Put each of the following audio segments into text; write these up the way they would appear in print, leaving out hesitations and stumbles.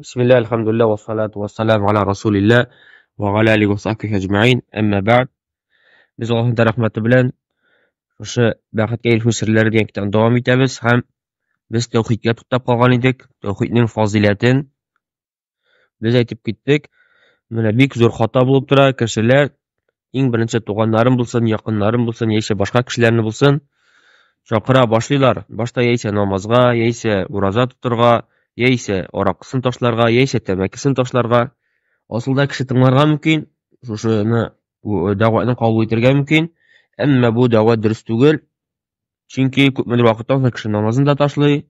Бисмилла, әлхәмдүлилләһ, вассалату вассаламу аля расулилла ва аля алихи ва сахбихи әҗмәин. Әмма бәгъд. Без Аллаһның рәхмәте белән шушы бәхеткә ирешү серләре дигән китапны дәвам итәбез һәм без тәүхидкә туктап калган идек. Тәүхиднең фазыйләтен без әйтеп киттек. Менә бик зур хата булып тора, кешеләр иң беренче туганнарын булсын, якыннарын булсын, яисә башка кешеләрне булсын, чакыра башлыйлар. Башта яисә намазга, яисә ураза тотырга, яисә аракысын ташларга, яисә тәмәкесен ташларга. Асылда кеше тыңларга мөмкин, шушыны дәгъватны кабул итәргә мөмкин, әмма бу дәгъват дөрес түгел. Чөнки күпмедер вакыттан соң кеше намазын да ташлый,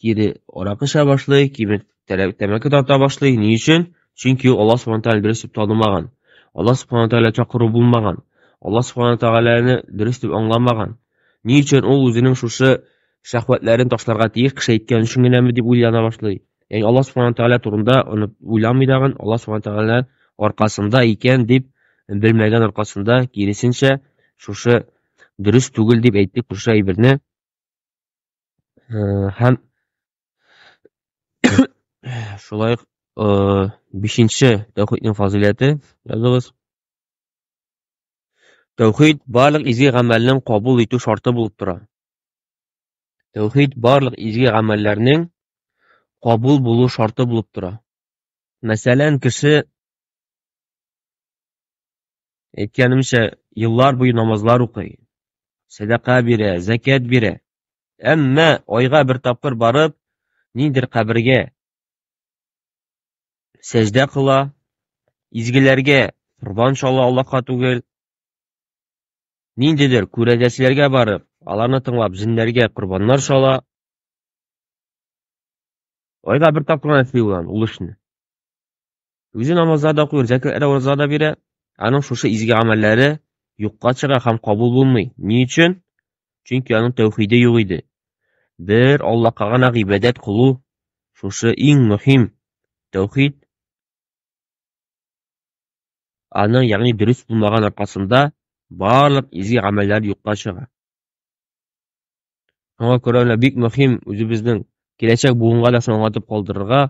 кире аракы эчә башлый, кире тәмәке тарта башлый. Ни өчен? Чөнки ул Аллаһ субхана тәгалә дөрес дип танымаган. Аллаһ субхана тәгалә чакыру булмаган. Аллаһ субхана тәгаләне дөрес дип аңламаган. Ни өчен ул үзенең шушы шәһвәтләрен ташларга тиеш, кеше әйткән өчен генәме дип уйлана башлый. Ягъни Аллаһ субхана тәгалә турында аны уйламый дагын, Аллаһ субхана тәгалә аркасында икән дип белмәгән аркасында, киресенчә, шушы дөрес түгел дип әйттек шушы әйберне. Һәм шулай ук бишенче тәүхиднең фазыйләте языгыз. Тәүхид барлык изге гамәлнең кабул итү шарты булып тора. Тәүхид барлык изге гамәлләрнең кабул булу шарты булып тора. Мәсәлән, кеше әйткәнемчә, еллар буе намазлар укый, сәдака бирә, зәкят бирә. Әмма айга бер тапкыр барып, ниндер кабергә сәҗдә кыла, изгеләргә корбан чала Аллаһка түгел, ниндидер күрәзәчеләргә барып, аларны тыңлап, җеннәргә корбаннар чала. Айга бер тапкыр гына эшли ул эшне. Үзе намазлар да укый, зәкят дә, ураза да бирә. Аның шушы изге гамәлләре юкка чыга һәм кабул булмый. Ни өчен? Чөнки аның тәүхиде юк иде. Бер Аллаһка гына гыйбадәт кылу шушы иң мөһим тәүхид. Аның, ягъни дөрес булмаган аркасында барлык изге гамәлләр юкка чыга. Шуңа күрә менә бик мөһим үзебезнең киләчәк буынга да шуны аңлатып калдырырга.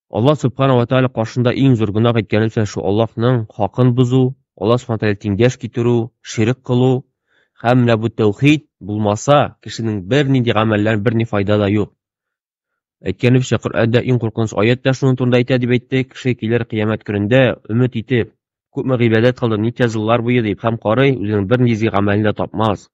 Аллаһ субхана ва тааля каршында иң зур гөнаһ әйткәнебезчә шу Аллаһның хакын бозу, Аллаһ субхана тааля тиңдәш китерү, ширк кылу һәм менә бу тәүхид булмаса, кешенең бернинди гамәлләрен берни файда да юк. Әйткәнебезчә, Коръәндә иң куркыныч аят та шуның турында әйтә дип әйтте. Кеше килер кыямәт көнендә өмет итеп, күпме гыйбадәт кылды, ничә еллар буе дип, һәм карый, үзенең бер изге гамәлен дә тапмас.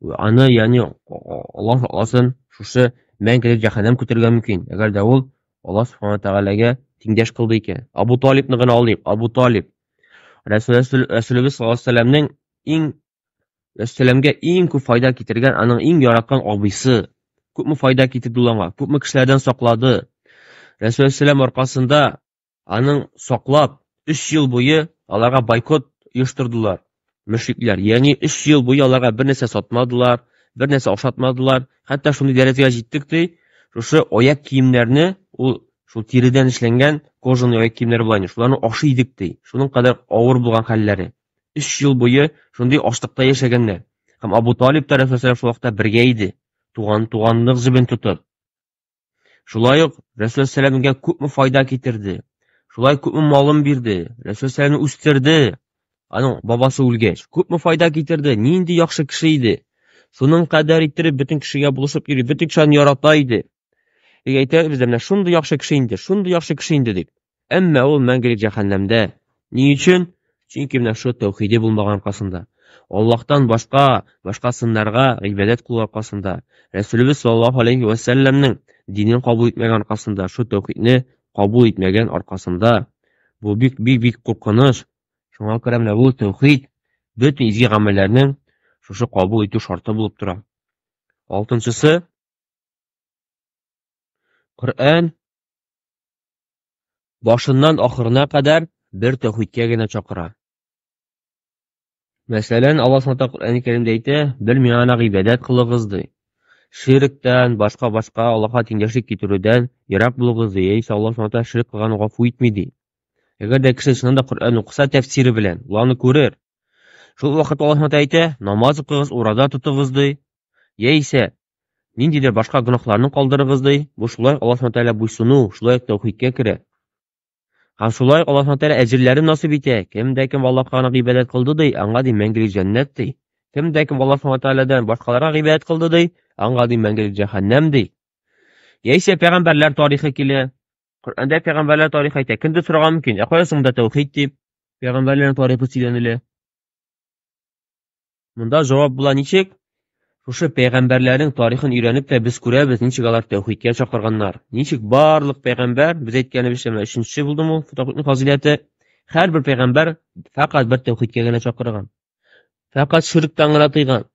Аны, ягъни Аллаһ сакласын, шушы мәңгелек җәһәннәм көтәргә мөмкин. Әгәр дә ул Аллаһ субхана тәгаләгә тиңдәш кылды икән. Абу Талибны гына алыйк. Абу Талиб Рәсүлебез саллаллаһу алейһи вәсәлләмнең иң Рәсүләмгә иң күп файда китергән аның иң яраткан абыйсы. Күпме файда китерде ул аңа, күпме кешеләрдән саклады. Рәсүләм аркасында аның саклап 3 ел буе аларга бойкот оештырдылар мөшрикләр. Ягъни 3 ел буе аларга бер нәрсә сатмадылар, бер нәрсә ашатмадылар. Хәтта шундый дәрәҗәгә җиттек ди, шушы аяк киемнәрне ул шул тиредән эшләнгән кожаный аяк киемнәре була инде, шуларны ашый идек ди. Шуның кадәр авыр булган хәлләре. 3 ел буе шундый ачлыкта яшәгәннәр. Һәм Абу Талиб та Рәсүл шул вакытта бергә иде. Туган туганлык җебен тотып. Шулай ук Рәсүл сәламгә күпме файда китерде. Шулай күпме малын бирде. Рәсүл сәламне үстерде. Аның бабасы үлгәч, күпме файда китерде. Нинди яхшы кеше иде. Шуның кадәр иттереп бөтен кешегә булышып йөри, бөтен кеше аны ярата иде. Тик әйтәбез дә, менә шундый яхшы кеше инде, шундый яхшы кеше инде дип. Әмма ул мәңгелек җәһәннәмдә. Ни өчен? Чөнки менә шул тәүхиде булмаган аркасында. Аллаһтан башка, башка сыннарга гыйбадәт кылу аркасында, Рәсүлебез саллаллаһу алейхи ва сәлләмнең динен кабул итмәгән аркасында, шул тәүхидне кабул итмәгән аркасында, бу бик бик бик куркыныч. Шуңа күрә менә бу тәүхид бөтен изге гамәлләрнең шушы кабул итү шарты булып тора. Алтынчысы Коръән башыннан ахырына кадәр бер тәүхидкә генә чакыра. Мәсәлән, Аллаһ Субхану Коръән Кәримдә әйтә, бер миңа гына гыйбадәт кылыгыз ди. Ширктән, башка-башка Аллаһка тиңдәшлек китерүдән ерак булыгыз ди. Яисә Аллаһ Субхану ширк кылганны гафу итми ди. Әгәр дә кеше чыннан да Коръән укыса тәфсире белән, ул аны күрер. Шул вакыт Аллаһ Субхану әйтә, намаз укыгыз, ураза тотыгыз ди. Яисә Ниндидер башка гөнаһларны калдырыгыз, ди. Бу шулай Аллаһ Субхану тәгалә буйсыну, шулай ук тәүхидкә керә. Һәм шулай ук Аллаһ Субхану тәгалә әҗерләрен насыйп итә. Кем дә кем Аллаһка гына гыйбадәт кылды, ди, аңа ди мәңгелек җәннәт, ди. Кем дә кем Аллаһ Субхану тәгаләдән башкаларга гыйбадәт кылды, ди, аңа ди мәңгелек җәһәннәм, ди. Яисә пәйгамбәрләр тарихы килә. Коръәндә пәйгамбәрләр тарихы әйтә. Кемдер сорарга мөмкин, ә кая соң монда тәүхид дип? Пәйгамбәрләрнең тарихы сөйләнелә. Монда җавап була ничек? Шушы пәйгамбәрләрнең тарихын өйрәнеп тә без күрәбез, ничек алар тәүхидкә чакырганнар. Ничек барлык пәйгамбәр, без әйткәнебезчә, менә өченче булдымы ул тәүхиднең фазыйләте, һәрбер пәйгамбәр фәкать бер тәүхидкә генә чакырган. Фәкать ширктән генә тыйган.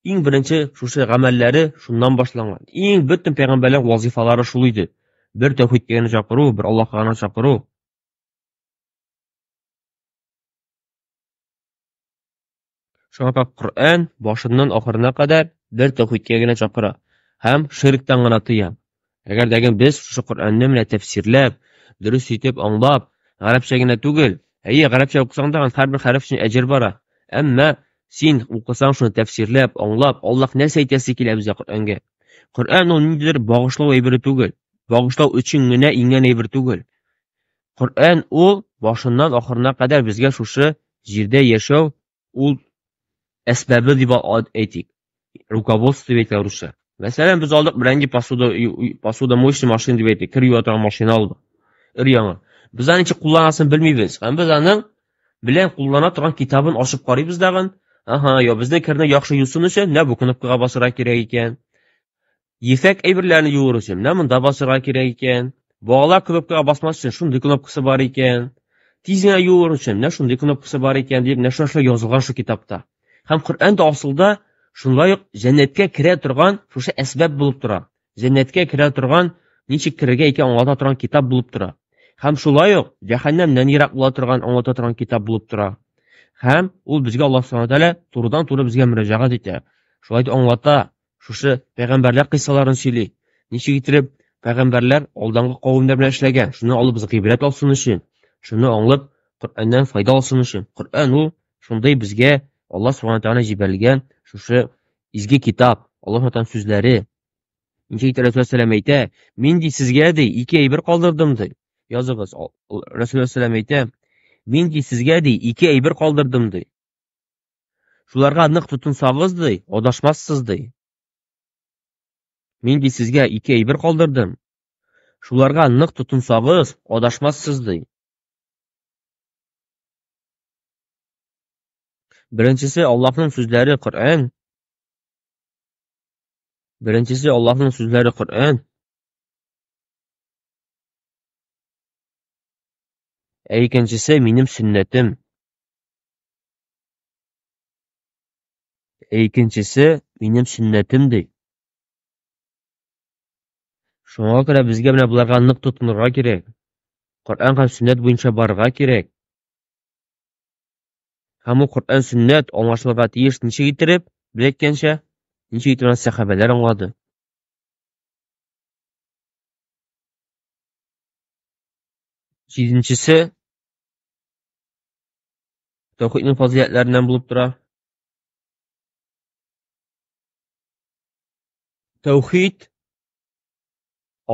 Иң беренче шушы гамәлләре шуннан башланган. Иң бөтен пәйгамбәрләр вазифалары шул иде. Бер тәүхидкә генә чакыру, бер Аллаһка гына чакыру. Шуңа күрә Коръән башыннан ахырына кадәр бер тәүхидкә генә чакыра һәм ширктән генә тыя. Әгәр дә без шушы Коръәнне менә тәфсирләп, дөрес итеп аңлап, гарәпчә генә түгел, әйе, гарәпчә укысаң да һәрбер хәреф өчен әҗер бара. Әмма син укысаң шуны тәфсирләп, аңлап, Аллаһ нәрсә әйтәсе килә безгә Коръәнгә. Коръән ул ниндидер багышлау әйбере түгел. Багышлау өчен генә иңгән әйбер түгел. Коръән ул башыннан ахырына кадәр безгә шушы җирдә яшәү ул әсбабы дип әйтик. Руководство дип әйтә русча. Мәсәлән, без алдык берәнди посуда посудомоечный машина дип әйтик, кер юа торган машина алдык. Өр-яңа. Без аны ничек кулланасын белмибез. Һәм без аның белән куллана торган китабын ачып карыйбыз дагын. Ага, я безнең керне яхшы юсын өчен менә бу кнопкага басырга кирәк икән. Ефәк әйберләрне юыр өчен менә монда басырга кирәк икән. Балалар кнопкага басмас өчен шундый кнопкасы бар икән. Тиз генә юыр өчен менә шундый кнопкасы бар икән дип менә шулай язылган шул китапта. Һәм Коръән дә асылда шулай ук җәннәткә керә торган шушы әсбаб булып тора. Җәннәткә керә торган, ничек керергә икән аңлата торган китап булып тора. Һәм шулай ук җәһәннәмнән ерак була торган аңлата торган китап булып тора. Һәм ул безгә Аллаһ Субхану тәгалә турыдан-туры безгә мөрәҗәгать итә. Шулай итеп аңлата, шушы пәйгамбәрләр кыйссаларын сөйли. Ничек итеп пәйгамбәрләр алдангы кавемнәр белән эшләгән, шуны алып без гыйбрәт алсын өчен, шуны аңлап Коръәннән файда алсын өчен. Коръән ул шундый безгә Аллаһ Субхану тәгалә җибәрелгән шушы изге китап, Аллаһ Тәгаләнең сүзләре. Ничек итеп Расулуллаһ саллаллаһу әйтә, мин ди сезгә ди ике әйбер калдырдым ди. Языгыз. Расулуллаһ саллаллаһу әйтә, мин ди сезгә ди ике әйбер калдырдым ди. Шуларга нык тотынсагыз ди, адашмассыз ди. Мин ди сезгә ике әйбер калдырдым. Шуларга нык тотынсагыз, адашмассыз ди. Беренчесе Аллаһның сүзләре Коръән. Беренчесе Аллаһның сүзләре Коръән. Ә икенчесе минем сөннәтем. Ә икенчесе минем сөннәтем ди. Шуңа күрә безгә менә боларга нык тотынырга кирәк. Коръән һәм сөннәт буенча барырга кирәк. Һәм ул Коръән сөннәт аңлашылырга тиеш ничек иттереп, без әйткәнчә, ничек итеп аны сәхабәләр аңлады. Җиденчесе тәүхиднең фазыйләтләреннән булып тора. Тәүхид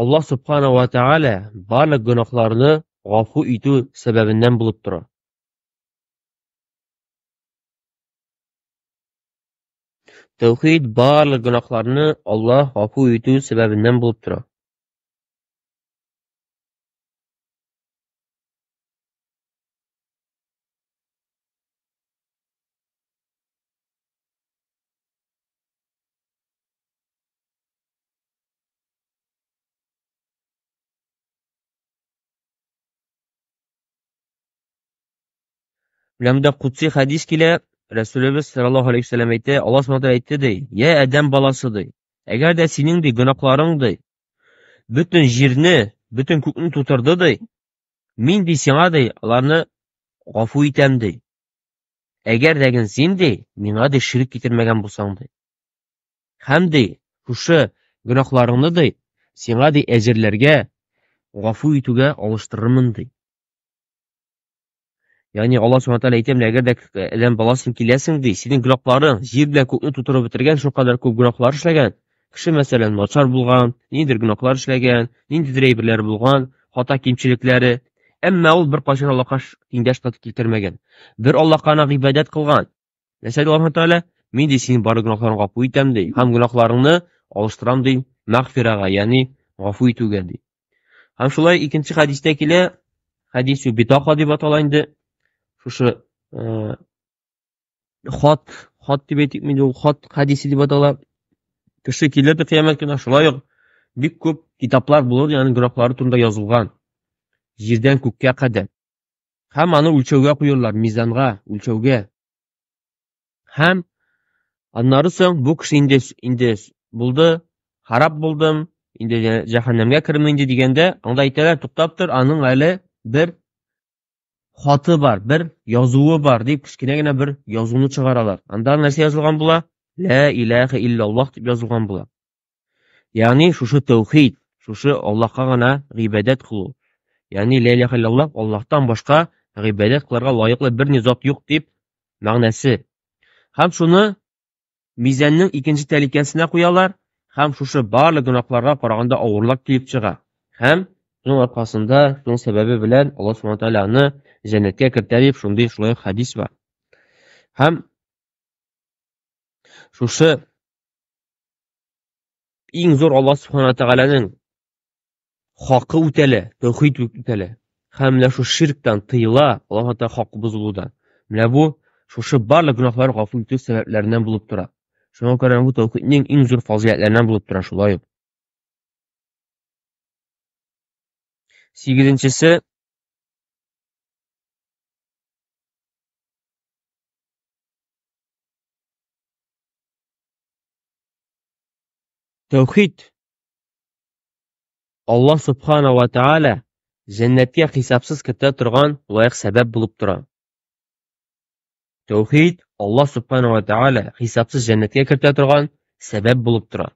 Аллаһ субхана ва тааля барлык гөнаһларны гафу итү сәбәбеннән булып тора. Тәүхид барлык гөнаһларны Аллаһ гафу итү сәбәбеннән булып тора. Менә монда кудси хәдис килә, Рәсүлебез саллаллаһу алейхи вәсәлләм әйтә, Аллаһ субхану әйтте ди, "Я Адәм баласы ди, әгәр дә синең ди гөнаһларың ди, бөтен җирне, бөтен күкне тутырды ди, мин ди сиңа ди аларны гафу итәм ди. Әгәр дә син ди миңа ди ширк китермәгән булсаң ди. Һәм ди шушы гөнаһларыңны ди сиңа ди әҗерләргә гафу итүгә алыштырырмын ди. Ягъни Аллаһ субхана тәгалә әйтә, менә әгәр дә адәм баласын киләсең ди, синең гөнаһларың җир белән күкне тутырып бетергән, шул кадәр күп гөнаһлар эшләгән. Кеше, мәсәлән, начар булган, ниндидер гөнаһлар эшләгән, ниндидер әйберләр булган, хата кимчелекләре, әмма ул беркайчан Аллаһка тиңдәш китермәгән. Бер Аллаһка гына гыйбадәт кылган. Нәрсә ди Аллаһ Тәгалә? Мин ди синең барлык гөнаһларыңны гафу итәм ди, һәм гөнаһларыңны алыштырам ди мәгъфирага, ягъни гафу итүгә ди. Һәм шулай икенче хәдистә килә, хәдисү битака дип атала инде. Шушы хат, хат дип әйтик инде ул хат хәдисе дип атала. Кеше килер ди кыямәт көненә, шулай ук бик күп китаплар булыр, ягъни гөнаһлары турында язылган. Җирдән күккә кадәр. Һәм аны үлчәүгә куерлар, мизанга, үлчәүгә. Һәм аннары соң бу кеше инде булды, харап булдым, инде җәһәннәмгә кердем инде дигәндә, анда әйтәләр, туктап тор, аның әле бер хаты бар, бер язуы бар дип кечкенә генә бер язуны чыгаралар. Анда нәрсә язылган була? Ла илаһа иллаллаһ дип язылган була. Ягъни шушы тәүхид, шушы Аллаһка гына гыйбадәт кылу. Ягъни ла илаһа иллаллаһ, Аллаһтан башка гыйбадәт кылырга лаеклы бер ни зат юк дип мәгънәсе. Һәм шуны мизәннең икенче тәлинкәсенә куялар, һәм шушы барлык гөнаһларга караганда авырлык килеп чыга. Һәм шуның аркасында, шуның сәбәбе белән Аллаһ субхана тааля аны җәннәткә кертә дип шундый шулай хәдис бар. Һәм шушы иң зур Аллаһ субхана тааляның хакы үтәлә, тәүхид үтәлә. Һәм менә шу ширктән тыела, Аллаһ Тааля хакы бозылудан. Менә бу шушы барлык гөнаһлар гафу итү сәбәпләреннән булып тора. Шуңа күрә бу тәүхиднең иң зур фазыйләтләреннән булып тора шулай ук. Сигезенчесе тәүхид Аллаһ субхана ва тааля җәннәткә хисапсыз кертә торган лаек сәбәп булып тора. Тәүхид Аллаһ субхана ва тааля хисапсыз җәннәткә кертә торган сәбәп булып тора.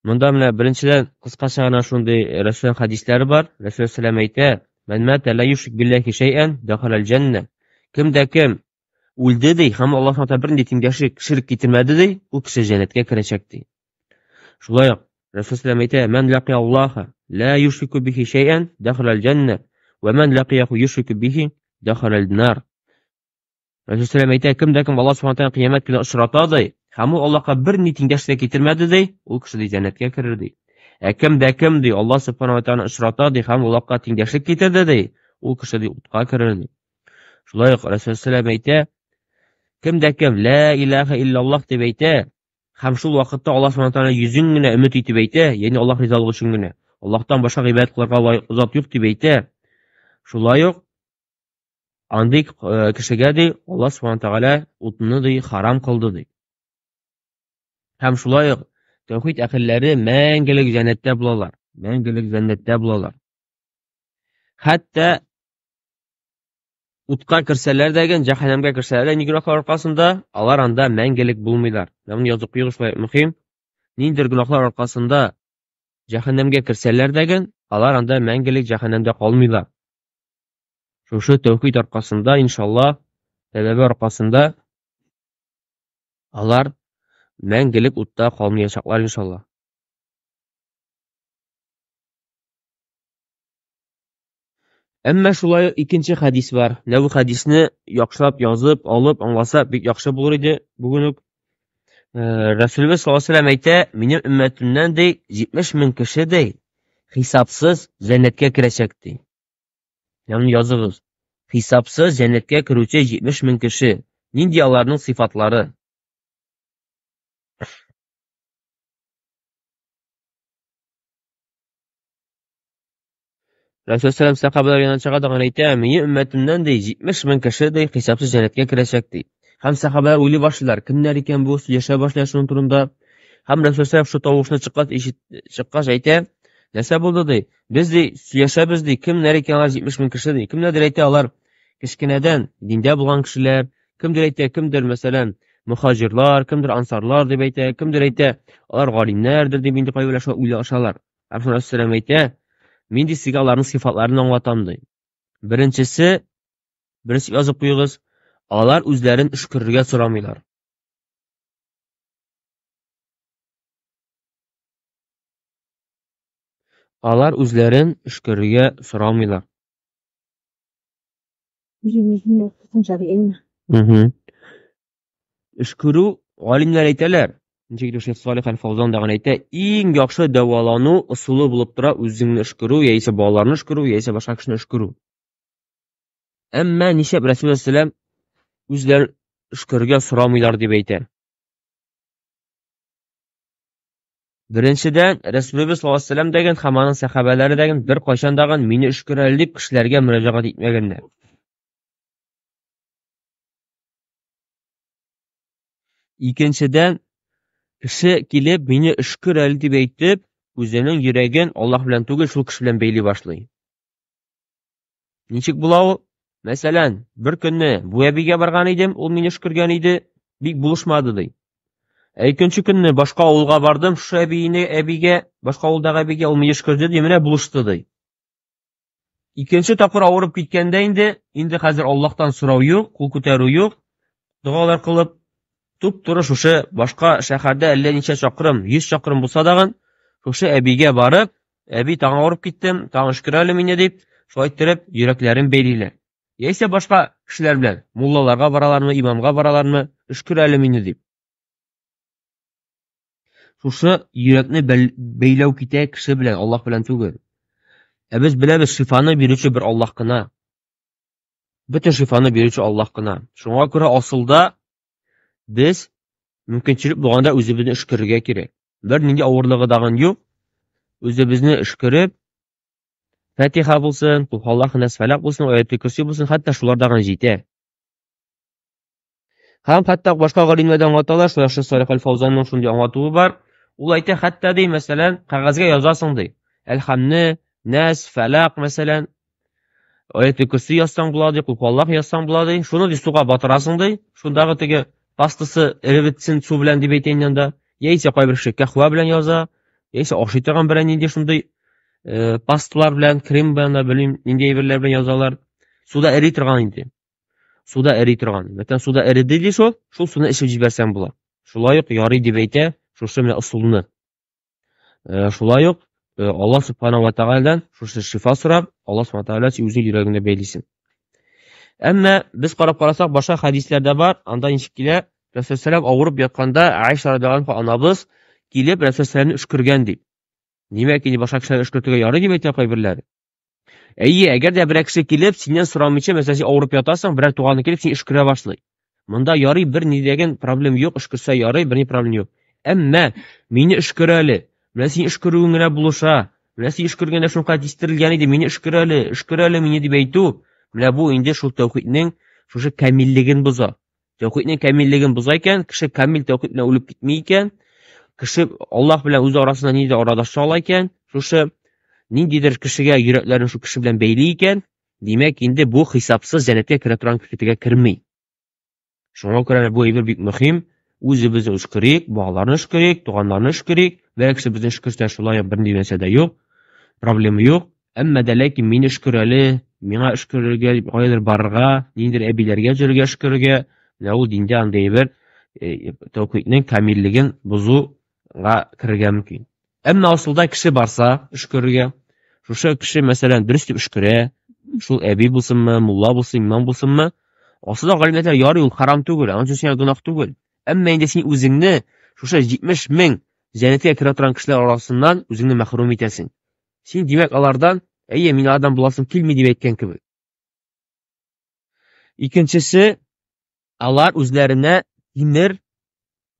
Монда менә беренчедән кыскача гына шундый Рәсүл хәдисләре бар. Рәсүл сәлам әйтә: "Мән мата ла юшрик биллахи шәйән дахалал җәннә." Кем дә кем үлде ди, һәм Аллаһ Тәгалә бернинди тиңдәшлек, ширк китермәде ди, ул кеше җәннәткә керәчәк ди. Шулай ук Рәсүл сәлам әйтә: "Мән лакия Аллаһа ла юшрику бихи шәйән дахалал җәннә, ва мән лакияху юшрику бихи дахалал нар." Рәсүл сәлам әйтә, кем дә кем Аллаһ субхана тәгалә кыямәт көне очрата ди, һәм ул Аллаһка бер ни тиңдәшлек китермәде ди, ул кеше ди җәннәткә керер ди. Ә кем дә кем ди Аллаһ субхана тәгаләне очрата ди һәм Аллаһка тиңдәшлек китерде ди, ул кеше ди утка керер ди. Шулай ук Рәсүл сәлам әйтә, кем дә кем ла илаһа иллаллаһ дип әйтә, һәм шул вакытта Аллаһ субхана тәгалә йөзен генә өмет итеп әйтә, ягъни Аллаһ ризалыгы өчен генә, Аллаһтан башка гыйбадәт кылырга лаек зат юк дип әйтә. Шулай ук андый кешегә ди Аллаһ субхана тәгалә утны ди харам кылды ди. Һәм шулай ук тәүхид әһелләре мәңгелек җәннәттә булалар. Мәңгелек җәннәттә булалар. Хәтта утка керсәләр дә, җәһәннәмгә керсәләр дә, ни гөнаһлар аркасында, алар анда мәңгелек булмыйлар. Менә моны язып куегыз шулай мөһим. Ниндидер гөнаһлар аркасында җәһәннәмгә керсәләр дә, алар анда мәңгелек җәһәннәмдә калмыйлар. Шушы тәүхид аркасында, иншалла, сәбәбе аркасында алар мәңгелек утта калмаячаклар, иншалла. Әмма шулай ук икенче хәдис бар. Менә бу хәдисне яхшылап язып, алып, аңласа, бик яхшы булыр иде бүген үк. Рәсүлебез саллаллаһу алейһи ва сәлләм әйтә, минем өммәтемнән ди 70 мең кеше ди хисапсыз җәннәткә керәчәк ди. Ягъни языгыз. Хисапсыз җәннәткә керүче 70 мең кеше. Нинди аларның сыйфатлары? Рәсүл сәлам сәхабәләр янына чыга да әйтә, минем өммәтемнән ди 70 мең кеше ди хисапсыз җәннәткә керәчәк ди. Һәм сәхабәләр уйлый башлыйлар, кемнәр икән бу, сөйләшә башлыйлар шуның турында. Һәм Рәсүл сәлам шу тавышны чыккач, чыккач әйтә, нәрсә булды ди? Без ди сөйләшәбез ди, кемнәр икән алар 70 мең кеше ди. Кемнәрдер әйтә, алар кечкенәдән диндә булган кешеләр, кемдер әйтә, кемдер, мәсәлән, мөхаҗирлар, кемдер ансарлар дип әйтә, кемдер әйтә, алар галимнәрдер дип инде кайберләр шулай уйлашалар. Һәм шунда Рәсүл әйтә, мин ди сезгә аларның сыйфатларын аңлатам ди. Беренчесе, беренче язып куегыз, алар үзләрен өшкерергә сорамыйлар. Алар үзләрен өшкерергә сорамыйлар. Өшкерү, галимнәр әйтәләр, ничек итеп Шейх Салих әл-Фаузан дагын әйтә, иң яхшы дәвалану ысулы булып тора үзеңне өшкерү, яисә балаларны өшкерү, яисә башка кешене өшкерү. Әмма нишләп Рәсүл алейһиссәлам үзләрен өшкерергә сорамыйлар дип әйтә? Беренчедән, Рәсүлебез саллаллаһу алейһи вәсәлләм дәген һәм аның сәхабәләре дәген беркайчан дагын мине өшкер әле дип кешеләргә мөрәҗәгать итмәгәннәр. Икенчедән, кеше килеп мине өшкер әле дип әйтеп, үзенең йөрәген Аллаһ белән түгел, шул кеше белән бәйли башлый. Ничек була ул? Мәсәлән, бер көнне бу әбигә барган идем, ул мине өшкергән иде, бик булышмады ди. Ә икенче көнне башка авылга бардым, шушы әбине, әбигә, башка авылдагы әбигә ул мине өшкерде ди, менә булышты ди. Икенче тапкыр авырып киткәндә инде, инде хәзер Аллаһтан сорау юк, кул күтәрү юк, догалар кылып, туп-туры шушы башка шәһәрдә әллә ничә чакрым, 100 чакрым булса дагын, шушы әбигә барып, әби тагын авырып киттем, тагын өшкер әле мине дип, шулай иттереп йөрәкләрен бәйлиләр. Яисә башка кешеләр белән, муллаларга баралармы, имамга баралармы, өшкер әле мине дип. Шушы йөрәкне бәйләү китә кеше белән, Аллаһ белән түгел. Ә без беләбез, шифаны бирүче бер Аллаһ кына. Бөтен шифаны бирүче Аллаһ кына. Шуңа күрә асылда без мөмкинчелек булганда үзебезне өшкерергә кирәк. Бер нинди авырлыгы дагын юк. Үзебезне өшкереп, Фатиха булсын, Кул Аллаһу Нәс Фәләк булсын, Аятел Көрси булсын, хәтта шулар дагын җитә. Һәм хәтта башка галимнәр дә аңлаталар, шулай ук Салих әл-Фаузанның шундый аңлатуы бар. Ул әйтә, хәтта ди, мәсәлән, кәгазьгә язасың ди. Әлхәмне, Нәс, Фәләк, мәсәлән, Аятел Көрси язсаң була ди, Кул Аллаһ язсаң була ди. Шуны ди суга батырасың ди. Шундагы теге пастасы эреп бетсен су белән дип әйтәйин анда. Яисә кайбер кеше кәхвә белән яза, яисә ашый торган берәр нинди шундый пасталар белән, крем белән дә белмим, нинди әйберләр белән язалар. Суда эри торган инде. Суда эри торган. Мәсәлән, суда эреде ди шул, шул суны эчеп җибәрсәң була. Шулай ук ярый дип әйтә шушы менә ысулны. Шулай ук Аллаһ субхана ва тәгаләдән шушы шифа сорап, Аллаһ субхана тәгалә син үзең йөрәгеңне бәйлисең. Әмма без карап карасак, башка хәдисләр дә бар, анда ничек килә? Рәсүл сәлам авырып ятканда Аиша радиаллаһу анха анабыз килеп Рәсүл сәламне өшкергән дип. Димәк, инде башка кешеләр өшкертергә ярый дип әйтә кайберләре. Әйе, әгәр дә берәр кеше килеп, синнән сорамыйча, мәсәлән, син авырып ятасың, берәр туганы килеп, син өшкерә башлый. Монда ярый, бер ни дигән проблем юк, өшкерсә ярый, берни проблем юк. Әмма мине өшкер әле. Менә син өшкерүең генә булыша. Менә син өшкергәндә шуңа тистерелгән иде, мине өшкер әле, өшкер әле мине дип әйтү, менә бу инде шул тәүхиднең шушы камиллеген боза. Тәүхиднең камиллеген боза икән, кеше камил тәүхид белән үлеп китми икән, кеше Аллаһ белән үзе арасында ниндидер арадаша ала икән, шушы ниндидер кешегә йөрәкләрен шул кеше белән бәйли икән, димәк, инде бу хисапсыз җәннәткә керә торган кешегә керми. Шуңа күрә бу әйбер бик мөһим. Үзебезне өшкерик, балаларны өшкерик, туганнарны өшкерик. Бер кеше безне өшкерсә, шулай ук бернинди нәрсә дә юк, проблема юк. Әмма дә ләкин мине өшкер әле, миңа өшкерергә дип каядыр барырга, ниндидер әбиләргә йөрергә өшкерергә, менә ул диндә андый әйбер тәүхиднең камиллеген бозуга керергә мөмкин. Әмма асылда кеше барса өшкерергә, шушы кеше, мәсәлән, дөрес дип өшкерә, шул әби булсынмы, мулла булсын, имам булсынмы, асылда галимнәр ярый, ул харам түгел, аның өчен сиңа гөнаһ түгел. Әмма инде син үзеңне шушы 70 мең җәннәткә керә торган кешеләр арасыннан үзеңне мәхрүм итәсең. Син, димәк, алардан, әйе, мин алардан буласым килми дип әйткән кебек. Икенчесе, алар үзләренә тимер,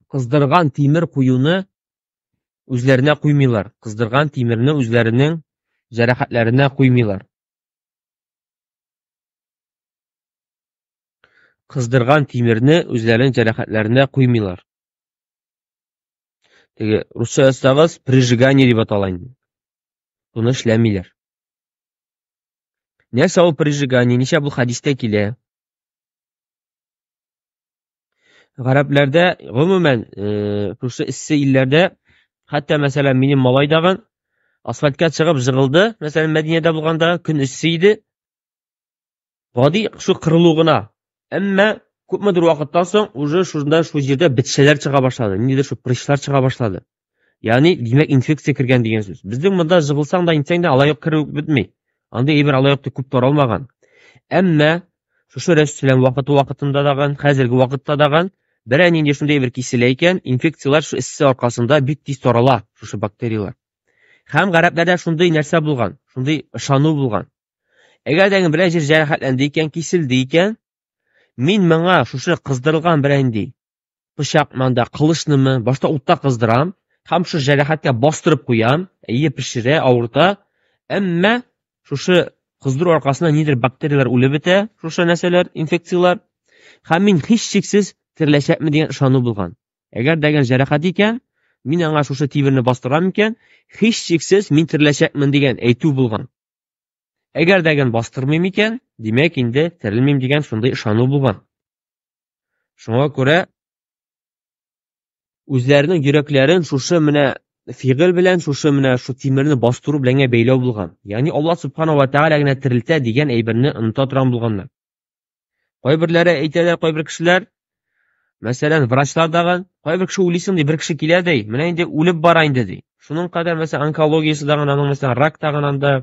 кыздырган тимер куюны үзләренә куймыйлар. Кыздырган тимерне үзләренең җәрәхәтләренә куймыйлар. Кыздырган тимерне үзләренең җәрәхәтләренә куймыйлар. Теге русча язсагыз, прижигание дип атала инде. Буны эшләмиләр. Нәрсә ул прижигание? Ничә бу хәдистә килә? Гарәпләрдә, гомумән, шушы эссе илләрдә, хәтта, мәсәлән, минем малай дагын асфальтка чыгып жыгылды, мәсәлән, Мәдинәдә булганда көн эссе иде. Гади шу кырылу гына. Әмма күпмедер вакыттан соң уже шунда шу җирдә бетчәләр чыга башлады, ниндидер шу прыщлар чыга башлады. Ягъни, димәк, инфекция кергән дигән сүз. Безнең монда жыгылсаң да, интсәң дә алай ук керү бетми. Андый әйбер алай ук күп таралмаган. Әмма шушы Рәсүл вакыты вакытында дагын, хәзерге вакытта дагын берәр нинди шундый әйбер киселә икән, инфекцияләр шу эссе аркасында бик тиз тарала, шушы бактерияләр. Һәм гарәпләрдә шундый нәрсә булган, шундый ышану булган. Әгәр дә берәр җир җәрәхәтләнде икән, киселде икән, мин моңа шушы кыздырылган берәр нинди пычак манда кылычнымы башта утта кыздырам һәм шушы җәрәхәткә бастырып куям, әйе пешерә, авырта, әмма шушы кыздыру аркасында нидер бактерияләр үлеп бетә, шушы нәрсәләр, инфекцияләр. Һәм мин һичшиксез тереләчәкмен дигән ышану булган. Әгәр дәгән җәрәхәт икән, мин аңа шушы тимерне бастырам икән, һичшиксез мин тереләчәкмен дигән әйтү булган. Әгәр дәгән бастырмыйм икән, димәк инде терелмим дигән шундый ышану булган. Шуңа күрә үзләренең йөрәкләрен шушы менә фигыль белән, шушы менә шу тимерне бастыру белән бәйләү булган. Ягъни Аллаһ субхана ва тааля генә терелтә дигән әйберне оныта торган булганнар. Кайберләре әйтәләр, кайбер кешеләр, мәсәлән, врачлар дагы, кайбер кеше уйлыйсың ди, бер кеше килә ди, менә инде үлеп бара инде ди. Шуның кадәр мәсәлән онкологиясе дагы, аның мәсәлән рак дагы анда,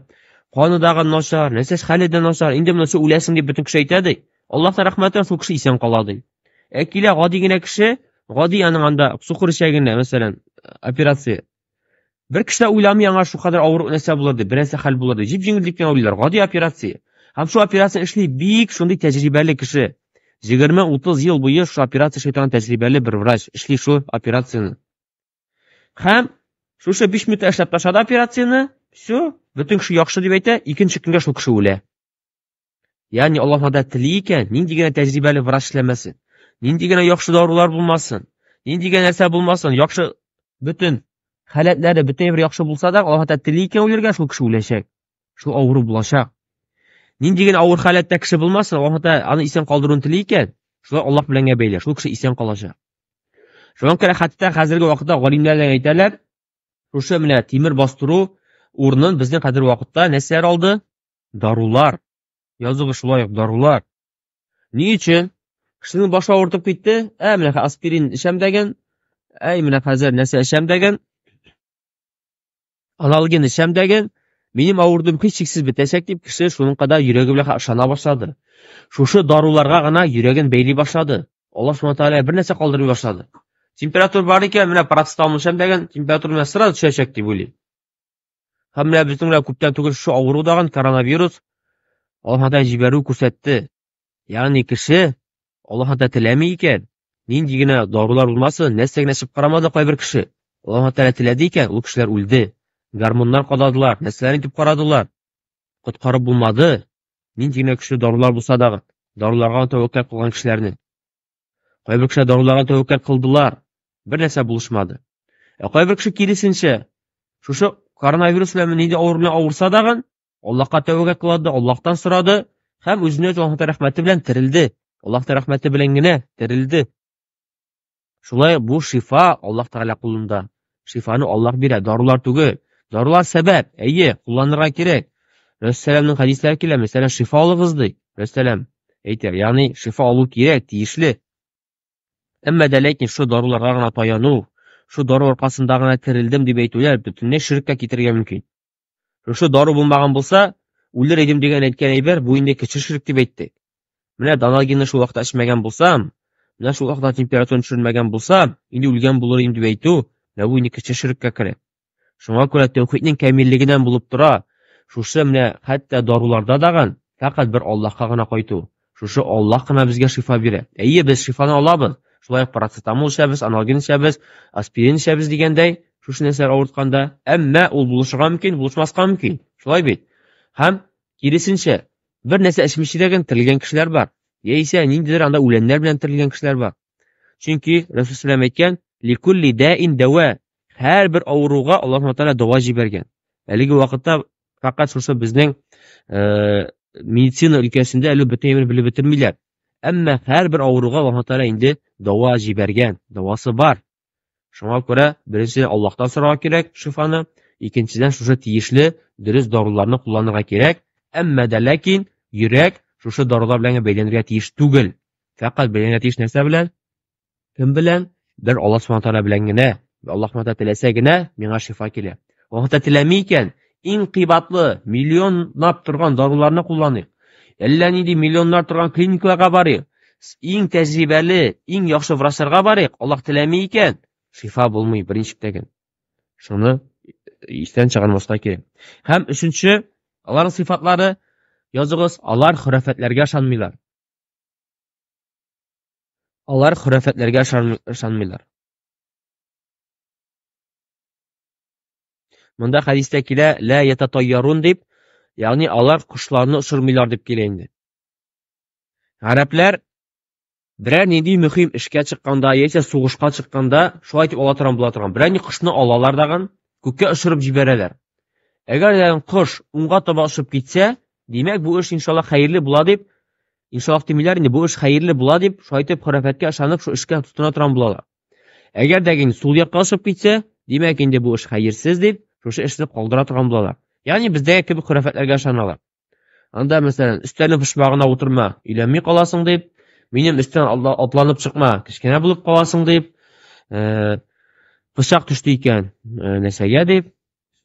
каны дагы начар, нәрсә хәле дә начар, инде менә шул үләсең дип бөтен кеше әйтә ди. Аллаһ рәхмәте шул кеше исән кала ди. Ә килә гади генә кеше, гади аның анда сукыр эчәгенә, мәсәлән, операция. Бер кеше дә уйламый аңа шу кадәр авыр нәрсә булыр дип, бер нәрсә хәл булыр дип. Җип-җиңел дип кенә уйлыйлар. Гади операция. Һәм шул операция эшли бик шундый тәҗрибәле кеше. 20-30 ел буе шу операция эшли торган тәҗрибәле бер врач эшли шу операцияне. Һәм шушы 5 минутта эшләп ташлады операцияне, все, бөтен кеше яхшы дип әйтә, икенче көнгә шул кеше үлә. Ягъни Аллаһ Тәгалә тели икән, нинди генә тәҗрибәле врач эшләмәсен, нинди генә яхшы дарулар булмасын, нинди генә нәрсә булмасын, яхшы бөтен халәтләре, бөтен бер яхшы булса да, Аллаһ Тәгалә тели икән үлергә, шул кеше үләчәк. Шул авыру булачак. Нинди генә авыр халәттә кеше булмасын, Аллаһ Тәгалә аны исән калдыруын тели икән, шулай Аллаһ белән бәйле, шул кеше исән калачак. Шуңа күрә хәтта хәзерге вакытта галимнәр дә әйтәләр, шушы менә тимер бастыру урынын безнең хәзерге вакытта нәрсәләр алды? Дарулар. Языгы шулай ук дарулар. Ни өчен? Кешенең башы авыртып китте, ә менә аспирин эчәм дигән, әй менә хәзер нәрсә эчәм дигән, аналгин эчәм дигән, минем авыртуым һичшиксез бетәчәк дип кеше шуның кадәр йөрәге белән ышана башлады. Шушы даруларга гына йөрәген бәйли башлады. Аллаһ субхана тааля бер нәрсә калдырмый башлады. Температура бар икән, менә парацетамол эчәм дигән, температура менә сразу төшәчәк дип уйлый. Һәм менә безнең белән күптән түгел шушы авыру дагын коронавирус Аллаһ Тәгалә җибәрү күрсәтте. Ягъни кеше Аллаһ Тәгалә теләми икән, нинди генә дарулар булмасын, нәрсә генә эчеп карамады кайбер кеше. Аллаһ Тәгалә теләде икән, ул кешеләр үлде. Гормоннар кададылар, нәрсәләр итеп карадылар. Коткарып булмады. Нинди генә көчле дарулар булса да, даруларга тәвәккәл кылган кешеләрне. Кайбер кешеләр даруларга тәвәккәл кылдылар. Бер нәрсә булышмады. Ә кайбер кеше киресенчә, шушы коронавирус белән нинди авыру белән авырса дагын, Аллаһка тәвәккәл кылды, Аллаһтан сорады һәм үзенә үз Аллаһ рәхмәте белән терелде. Аллаһ рәхмәте белән генә терелде. Шулай бу шифа Аллаһ Тәгалә кулында. Шифаны Аллаһ бирә, дарулар түгел. Дарулар сәбәп, әйе, кулланырга кирәк. Рәсәләмнең хәдисләре килә, мәсәлән, шифа алыгыз ди. Рәсәләм әйтә, ягъни шифа алу кирәк, тиешле. Әмма дә ләкин шу даруларга гына таяну, шу дару аркасында гына терелдем дип әйтүләр бөтенләй ширккә китерергә мөмкин. Шушы дару булмаган булса, үлер идем дигән әйткән әйбер, бу инде кече ширк дип әйттек. Менә Даналгинны шул вакытта эчмәгән булсам, менә шул вакытта температураны төшермәгән булсам, инде үлгән булыр идем дип әйтү, менә бу инде кече ширккә керә. Шуңа күрә тәүхиднең камиллегеннән булып тора, шушы менә хәтта даруларда дагын фәкать бер Аллаһка гына кайту. Шушы Аллаһ кына безгә шифа бирә. Әйе, без шифаны алабыз. Шулай ук парацетамол эчәбез, аналгин эчәбез, аспирин эчәбез дигәндәй, шушы нәрсәләр авыртканда, әмма ул булышырга мөмкин, булышмаска мөмкин. Шулай бит. Һәм киресенчә, бер нәрсә эчмичә дә генә терелгән кешеләр бар. Яисә ниндидер анда үләннәр белән терелгән кешеләр бар. Чөнки Расул саллаллаху әйткән, ликулли даин дава. Һәрбер авыруга Аллаһ Тәгалә дава җибәргән. Әлеге вакытта фәкать шушы безнең медицина өлкәсендә әле бөтен әйбер белеп бетермиләр. Әмма һәрбер авыруга Аллаһ Тәгалә инде дава җибәргән, давасы бар. Шуңа күрә беренчедән Аллаһтан сорарга кирәк шифаны, икенчедән шушы тиешле дөрес даруларны кулланырга кирәк. Әмма дә ләкин йөрәк шушы дарулар белән бәйләнергә тиеш түгел. Фәкать бәйләнергә тиеш нәрсә белән? Кем белән? Бер Аллаһ Субхану тәгалә белән генә. Аллаһ Субхану теләсә генә миңа шифа килә. Аллаһ Тәгалә теләми икән, иң кыйбатлы, миллионлап торган даруларны кулланыйк. Әллә нинди миллионнар торган клиникаларга барыйк. Иң тәҗрибәле, иң яхшы врачларга барыйк. Аллаһ теләми икән, шифа булмый берничек тә. Шуны истән чыгармаска кирәк. Һәм өченче, аларның сыйфатлары языгыз, алар хөрәфәтләргә ышанмыйлар. Алар хөрәфәтләргә ышанмыйлар. Монда хәдистә килә, ла ятатайярун дип, ягъни алар кошларны очырмыйлар дип килә инде. Гарәпләр берәр нинди мөһим эшкә чыкканда яисә сугышка чыкканда шулай итеп ала торган була торган. Берәр ни кошны алалар дагын, күккә очырып җибәрәләр. Әгәр дә кош уңга таба очып китсә, димәк бу эш иншаллаһ хәерле була дип, иншаллаһ димиләр инде, бу эш хәерле була дип, шулай итеп хөрәфәткә ышанып шул эшкә тотына торган булалар. Әгәр дә инде сул якка очып китсә, димәк инде бу эш хәерсез дип, шушы эшне калдыра торган булалар. Ягъни бездәге кебек хөрәфәтләргә ышаналар. Анда, мәсәлән, өстәлнең почмагына утырма, өйләнми каласың дип, минем өстән атланып чыкма, кечкенә булып каласың дип, пычак төште икән, нәрсәгә дип,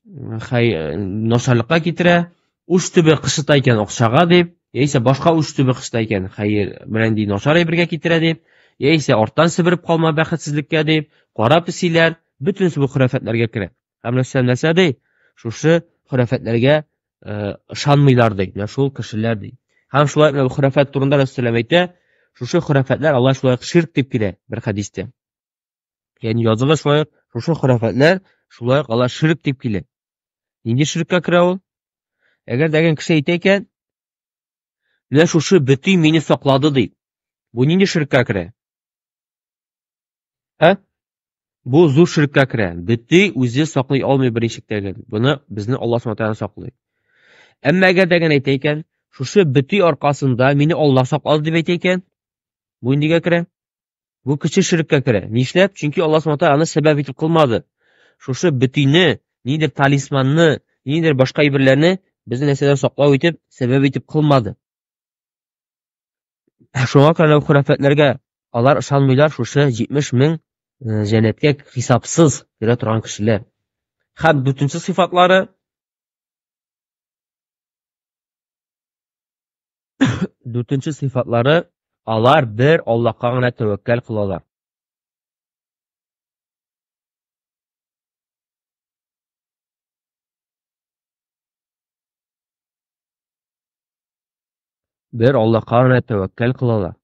начарлыкка китерә, уч төбе кышыта икән акчага дип, яисә башка уч төбе кышыта икән, хәер, белән ди начар әйбергә китерә дип, яисә арттан себереп калма бәхетсезлеккә дип, кара песиләр, бөтенесе бу хөрәфәтләргә керә. Һәм нәрсә ди? Шушы хөрәфәтләргә ышанмыйлар ди. Менә шул кешеләр ди. Һәм шулай менә хөрәфәт турында Рәсүлем әйтә, шушы хөрәфәтләр алар шулай ширк дип килә бер хәдистә. Ягъни языла шулай шушы хөрәфәтләр шулай алар ширк дип килә. Нинди ширккә керә ул? Әгәр дә кеше әйтә икән, менә шушы бөти мине саклады ди. Бу нинди ширккә керә? Ә? Бу зур ширккә керә. Бөти үзе саклый алмый берничек тә. Буны безне Аллаһ Субхану тәгалә саклый. Әмма әгәр дә әйтә икән, шушы бөти аркасында мине Аллаһ саклады дип әйтә икән, бу ниндигә керә? Бу кече ширккә керә. Нишләп? Чөнки Аллаһ Субхану тәгалә аны сәбәп итеп кылмады. Шушы бөтине, ниндидер талисманны, ниндидер башка әйберләрне безне нәрсәдән саклау итеп, сәбәп итеп кылмады. Шуңа күрә хөрәфәтләргә алар ышанмыйлар, шушы 70 мең җәннәткә хисапсыз керә торган кешеләр. Һәм дүртенче сыйфатлары дүртенче сыйфатлары алар бер Аллаһка гына тәвәккәл кылалар. Бер Аллаһка гына тәвәккәл кылалар.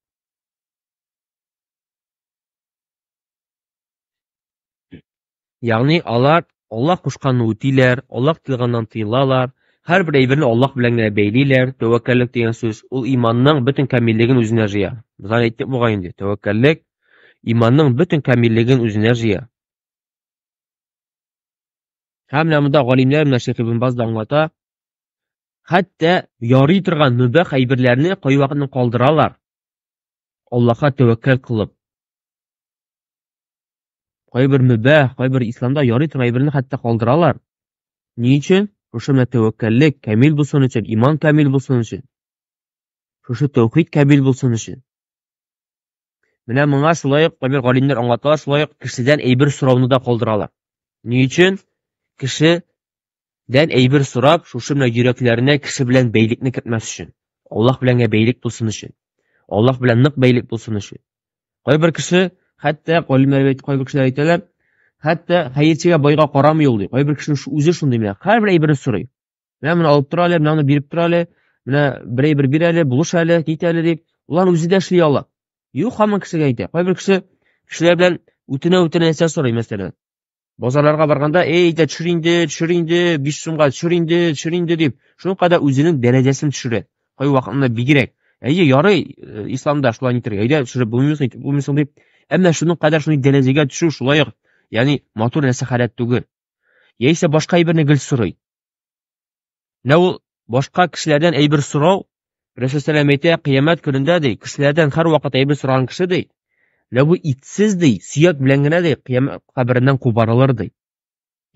Ягъни алар Аллаһ кушканны үтиләр, Аллаһ тыйганнан тыелалар, һәрбер әйберне Аллаһ белән генә бәйлиләр. Тәвәккәллек дигән сүз ул иманның бөтен камиллеген үзенә җыя. Без аны әйттек бугай инде. Тәвәккәллек иманның бөтен камиллеген үзенә җыя. Һәм менә монда галимнәр менә Шейх Ибн Баз да аңлата, хәтта ярый торган мөбах әйберләрне кайвакытны калдыралар. Аллаһка тәвәккәл кылып. Кайбер мөбах, кайбер исламда ярый торган әйберне хәтта калдыралар. Ни өчен? Шушы менә тәвәккәллек камил булсын өчен, иман камил булсын өчен. Шушы тәүхид камил булсын өчен. Менә моңа шулай ук кайбер галимнәр аңлаталар, шулай ук кешедән әйбер сорауны да калдыралар. Ни өчен? Кешедән әйбер сорап, шушы менә йөрәкләренә кеше белән бәйлекне кертмәс өчен. Аллаһ белән бәйлек булсын өчен. Аллаһ белән нык бәйлек булсын өчен. Кайбер кеше, хәтта галимнәр әйт, кайбер кешеләр әйтәләр, хәтта хәерчегә байга карамый ул ди. Кайбер кешенең үзе шундый менә, һәрбер әйберне сорый. Менә моны алып тор әле, менә моны биреп тор әле, менә бер әйбер бир әле, булыш әле, кит әле дип. Улар үзе дә эшли ала. Юк, һаман кешегә әйтә. Кайбер кеше кешеләр белән үтенә-үтенә нәрсә сорый, мәсәлән. Базарларга барганда, эй, әйтә, төшер инде, төшер инде, 5 сумга төшер инде, төшер инде дип, шуның кадәр үзенең дәрәҗәсен төшерә. Кай вакытында бигрәк. Әйе, ярый, исламда шулай нитергә, әйдә, төшереп булмыйсың, итеп булмыйсың дип. Әмма шуның кадәр шундый дәрәҗәгә төшү шулай ук, ягъни матур нәрсә халәт түгел. Яисә башка әйберне гел сорый. Менә ул башка кешеләрдән әйбер сорау, Рәсүл сәлам әйтә, кыямәт көнендә ди, кешеләрдән һәрвакыт әйбер сораган кеше ди, лә бу итсез ди, сөяк белән генә ди, кыямәт кабереннән кубарылыр ди.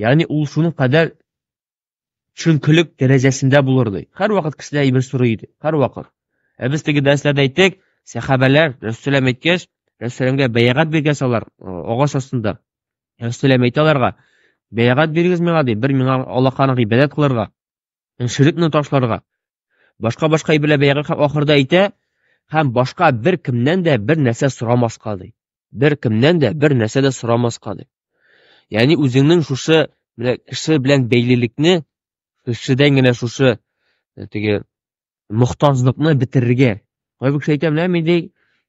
Ягъни ул шуның кадәр төшенкелек дәрәҗәсендә булыр ди. Һәрвакыт кешеләр әйбер сорый иде, һәрвакыт. Ә без теге дәресләрдә әйттек, сәхабәләр Рәсүл сәлам әйткәч, Рәсүл сәламгә бәягать биргәч алар агач астында. Рәсүл сәлам әйтә аларга, бәягать бирегез миңа ди, бер миңа Аллаһка гыйбадәт кылырга, ширкне ташларга. Башка-башка әйберләр бәягать һәм ахырда әйтә, һәм башка бер кемнән дә бер нәрсә сорамаска ди. Бер кемнән дә бер нәрсә дә сорамаска ди. Ягъни үзеңнең шушы менә кеше белән бәйлелекне, кешедән генә шушы теге мохтаҗлыкны бетерергә. Кайбер кеше әйтә, менә мин ди,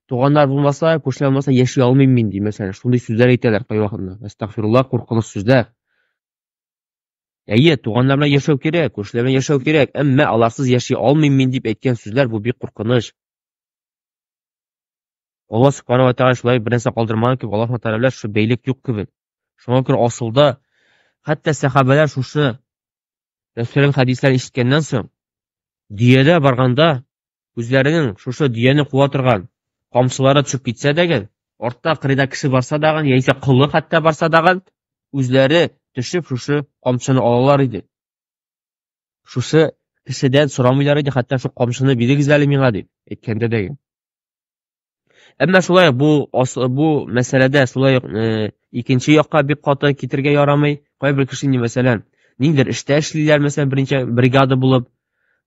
туганнар булмаса, күршеләр булмаса яши алмыйм мин ди, мәсәлән, шундый сүзләр әйтәләр кайвакытны. Әстәгъфируллаһ, куркыныч сүзләр. Әйе, туганнар белән яшәү кирәк, күршеләр белән яшәү кирәк, әмма аларсыз яши алмыйм мин дип әйткән сүзләр бу бик куркыныч. Алла субхана ва тааля шулай бер нәрсә калдырмаган кебек, Аллаһ тааля белән шушы бәйлек юк кебек. Шуңа күрә асылда хәтта сәхабәләр шушы Рәсүлнең хәдисләрен ишеткәннән соң, дөядә барганда үзләренең шушы дөяне куа торган камчылары төшеп китсә дәген, артта кырыйда кеше барса дагын, яисә колы хәтта барса дагын, үзләре төшеп шушы камчыны алалар иде. Шушы кешедән сорамыйлар иде, хәтта шул камчыны бирегез әле миңа дип әйткәндә дәген. Әмма шулай бу бу мәсьәләдә шулай ук икенче якка бик каты китергә ярамый. Кайбер кеше инде, мәсәлән, ниндидер эштә эшлиләр, мәсәлән, берничә бригада булып,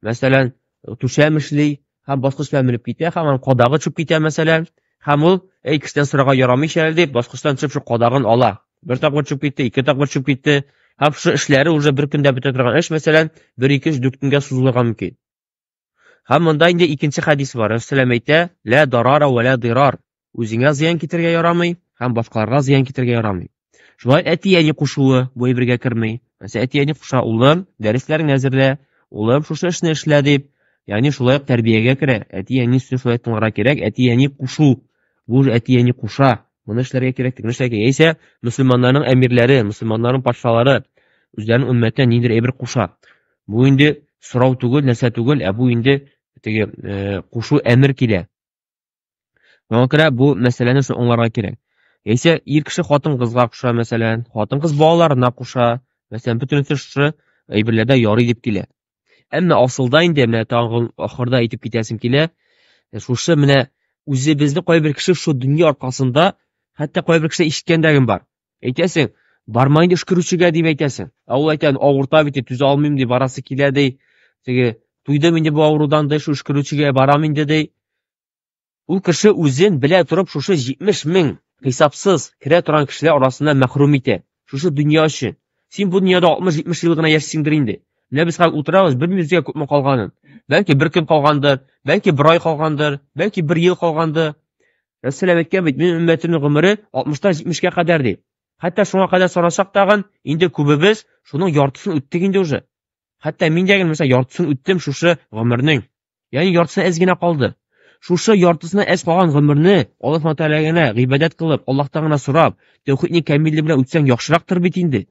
мәсәлән, түшәм эшли һәм баскыч белән менеп китә, һәм аның кадагы төшеп китә, мәсәлән, һәм ул, әй, кешедән сорарга ярамый әле дип, баскычтан төшеп шул кадагын ала. Бер тапкыр төшеп китте, ике тапкыр төшеп китте. Һәм шушы эшләре уже бер көндә бетә торган эш, мәсәлән, бер, ике, өч, дүрт көнгә сузылырга мөмкин. Һәм монда инде икенче хәдис бар. Рәсүләм әйтә, "Ла дарара ва ла дирар." Үзеңә зыян китерергә ярамый һәм башкаларга зыян китерергә ярамый. Шулай әти-әни кушуы бу әйбергә керми. Мәсәлән, әти-әни куша, улым, дәресләреңне әзерлә, улым, шушы эшне эшлә дип. Ягъни шулай ук тәрбиягә керә. Әти-әни сүзен шулай тыңларга кирәк. Әти-әни кушу. Бу әти-әни куша. Моны эшләргә кирәк, тегене эшләргә кирәк. Яисә мөселманнарның әмирләре, мөселманнарның патшалары үзләренең өммәтенә ниндидер әйбер куша. Бу инде сорау түгел, нәрсә түгел, ә бу инде теге кушу әмер килә. Шуңа күрә бу мәсьәләне шул аңларга кирәк. Яисә ир кеше хатын-кызга куша, мәсәлән, хатын-кыз балаларына куша, мәсәлән, бөтенесе шушы әйберләрдә ярый дип килә. Әмма асылда инде менә тагын ахырда әйтеп китәсем килә, шушы менә үзебезне кайбер кеше шу дөнья аркасында, хәтта кайбер кеше ишеткәндәгем бар. Әйтәсең, барма инде өшкерүчегә дип әйтәсең. Ә ул әйтә, авырта бит, түзә алмыйм ди, барасы килә ди. Теге, туйдым инде бу авырудан ди, шу өшкерүчегә барам инде ди. Ул кеше үзен белә торып шушы 70 мең хисапсыз керә торган кешеләр арасыннан мәхрүм итә. Шушы дөнья өчен. Син бу дөньяда 60-70 ел гына яшисеңдер инде. Менә без хәзер утырабыз, белмибез безгә күпме калганын. Бәлки бер көн калгандыр, бәлки бер ай калгандыр, бәлки бер ел калгандыр. Рәсүл әйткән бит, минем өммәтемнең гомере 60-тан 70-кә кадәр дип. Хәтта шуңа кадәр санасак тагын, инде күбебез шуның яртысын үттек инде уже. Хәтта мин дә генә мәсәлән яртысын үттем шушы гомернең. Ягъни яртысына әз генә калды. Шушы яртысына әз калган гомерне Аллаһ Тәгаләгә генә гыйбадәт кылып, Аллаһтан гына сорап, тәүхидне камилле белән үтсәң яхшырактыр бит инде.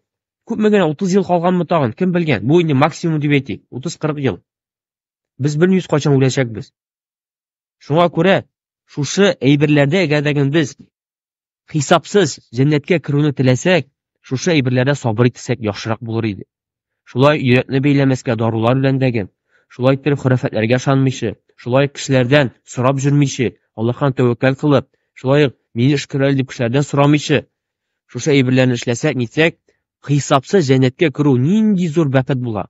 Күпме генә 30 ел калганмы тагын, кем белгән? Бу инде максимум дип әйтик, 30-40 ел. Без белмибез кайчан үләчәкбез. Шуңа күрә шушы әйберләрдә әгәр дә без хисапсыз җәннәткә керүне теләсәк, шушы әйберләрдә сабыр итсәк яхшырак булыр иде. Шулай йөрәкне бәйләмәскә дарулар белән дәге, шулай иттереп хөрәфәтләргә ышанмыйча, шулай кешеләрдән сорап йөрмичә, Аллаһка тәвәккәл кылып, шулай ук мине өшкер әле дип кешеләрдән сорамыйча, шушы әйберләрне эшләсәк, нитсәк, хисапсыз җәннәткә керү нинди зур бәхет була.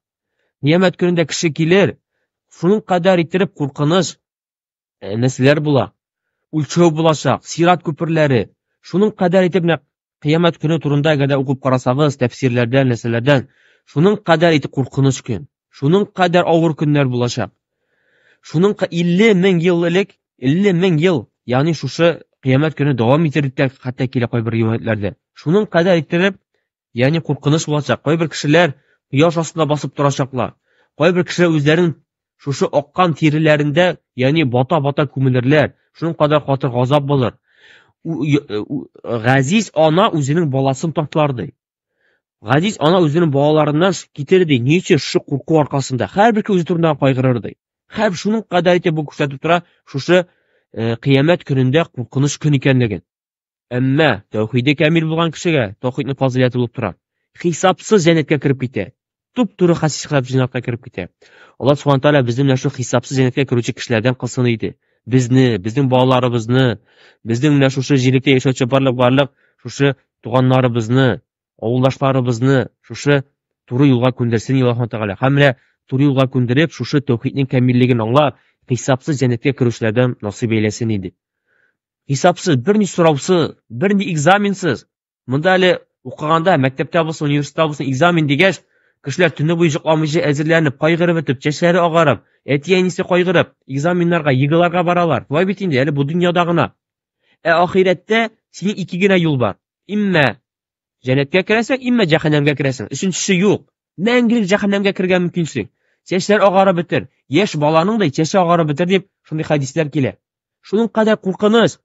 Кыямәт көнендә кеше килер, шуның кадәр иттереп куркыныч нәрсәләр була. Үлчәү булачак, сират күперләре. Шуның кадәр итеп менә кыямәт көне турында әгәр дә укып карасагыз, тәфсирләрдән, нәрсәләрдән, шуның кадәр итеп куркыныч көн, шуның кадәр авыр көннәр булачак. Шуның 50 мең ел элек, 50 мең ел, ягъни шушы кыямәт көне дәвам итер дип тә хәтта килә кайбер риваятьләрдә. Шуның кадәр иттереп, ягъни куркыныч булачак. Кайбер кешеләр кояш астында басып торачаклар. Кайбер кешеләр үзләрен шушы аккан тиреләрендә, ягъни бата-бата күмелерләр. Шуның кадәр каты газап булыр. Газиз ана үзенең баласын ташлар ди. Газиз ана үзенең балаларыннан китер ди. Ни өчен? Шушы курку аркасында. Һәрбер кеше үзе турында кайгырыр ди. Һәм шуның кадәр итеп бу күрсәтеп тора, шушы кыямәт көнендә куркыныч көн икәнлеген. Әмма тәүхиде камил булган кешегә тәүхиднең фазыйләте булып тора. Хисапсыз җәннәткә кереп китә. Туп-туры хисапсыз җәннәткә кереп китә. Аллаһ субхана тааля безне менә шул хисапсыз җәннәткә керүче кешеләрдән кылсын иде. Безне, безнең балаларыбызны, безнең менә шушы җирлектә яшәүче барлык шушы туганнарыбызны, авылдашларыбызны шушы туры юлга күндерсен Аллаһ Тәгалә. Һәм менә туры юлга күндереп, шушы тәүхиднең камиллеген аңлап, хисапсыз җәннәткә керүчеләрдән насыйп әйләсен иде. Хисапсыз, берни сораусыз, берни экзаменсыз. Монда әле укыганда, мәктәптә булсын, университетта булсын, экзамен дигәч, кешеләр төне буе йокламыйча әзерләнеп, кайгырып бетеп, чәчләре агарып, әти-әнисе кайгырып, экзаменнарга, ЕГЭларга баралар. Шулай бит инде, әле бу дөньяда гына. Ә ахирәттә синең ике генә юл бар. Иммә җәннәткә керәсең, иммә җәһәннәмгә керәсең. Өченчесе юк. Мәңгелек җәһәннәмгә керергә мөмкинсең. Чәчләр агарып бетер. Яшь баланың да чәче агарып бетер дип шундый хәдисләр килә. Шуның кадәр куркыныч.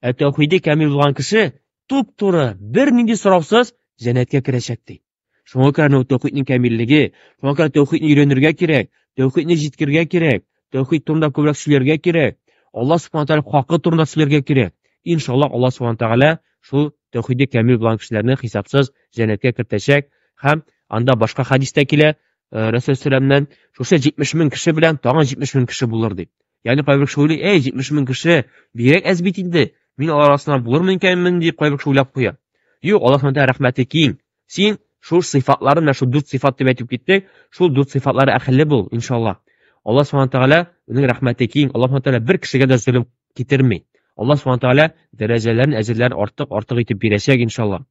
Ә тәүхиде камил булган кеше туп-туры, бернинди сораусыз җәннәткә керәчәк ди. Шуңа күрә тәүхиднең камиллеге, шуңа күрә тәүхидне өйрәнергә кирәк, тәүхидне җиткерергә кирәк, тәүхид турында күбрәк сөйләргә кирәк, Аллаһ субхана тааля хакы турында сөйләргә кирәк. Иншаллаһ, Аллаһ субхана тааля шул тәүхиде камил булган кешеләрне хисапсыз җәннәткә кертәчәк. Һәм анда башка хәдистә килә, Рәсүл сәләмнән, шушы 70 мең кеше белән тагын 70 мең кеше булыр дип. Ягъни кайбер кеше уйлый, әй, 70 мең кеше бигрәк әз бит инде, мин алар арасыннан булырмын икәнмен дип кайбер кеше уйлап куя. Юк, Аллаһ Субхану рәхмәте киң. Син шул сыйфатларын, менә шул дүрт сыйфат дип әйтеп киттек, шул дүрт сыйфатлары әһелле бул, иншаллаһ. Аллаһ Субхану Тәгалә үзенең рәхмәте киң, Аллаһ Субхану Тәгалә бер кешегә дә золым китерми. Аллаһ Субхану Тәгалә дәрәҗәләрен, әҗерләрен артык, артык итеп бирәчәк, иншаллаһ.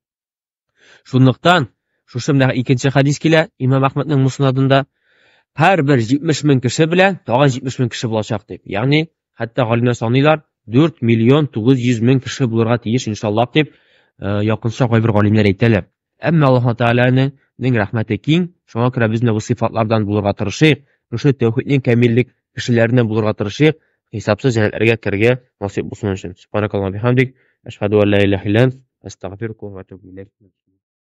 Шунлыктан шушы менә икенче хәдис килә Имам Әхмәднең Муснадында, һәрбер 70 мең кеше белән тагын 70 мең кеше булачак дип. Ягъни, хәтта галимнәр саныйлар, 4 миллион 900 мең кеше булырга тиеш иншаллаһ дип, якынча кайбер галимнәр әйтәләр. Әмма Аллаһ Тәгаләнең рәхмәте киң, шуңа күрә без бу сыйфатлардан булырга тырышыйк, шушы тәүхиднең камиллек кешеләреннән булырга тырышыйк, хисапсыз җәннәтләргә керергә насыйп булсын өчен. Субханакаллаһу бихамдик, әшһәду ан ла илаһа илля ант, астагфирука ва атубу илейк.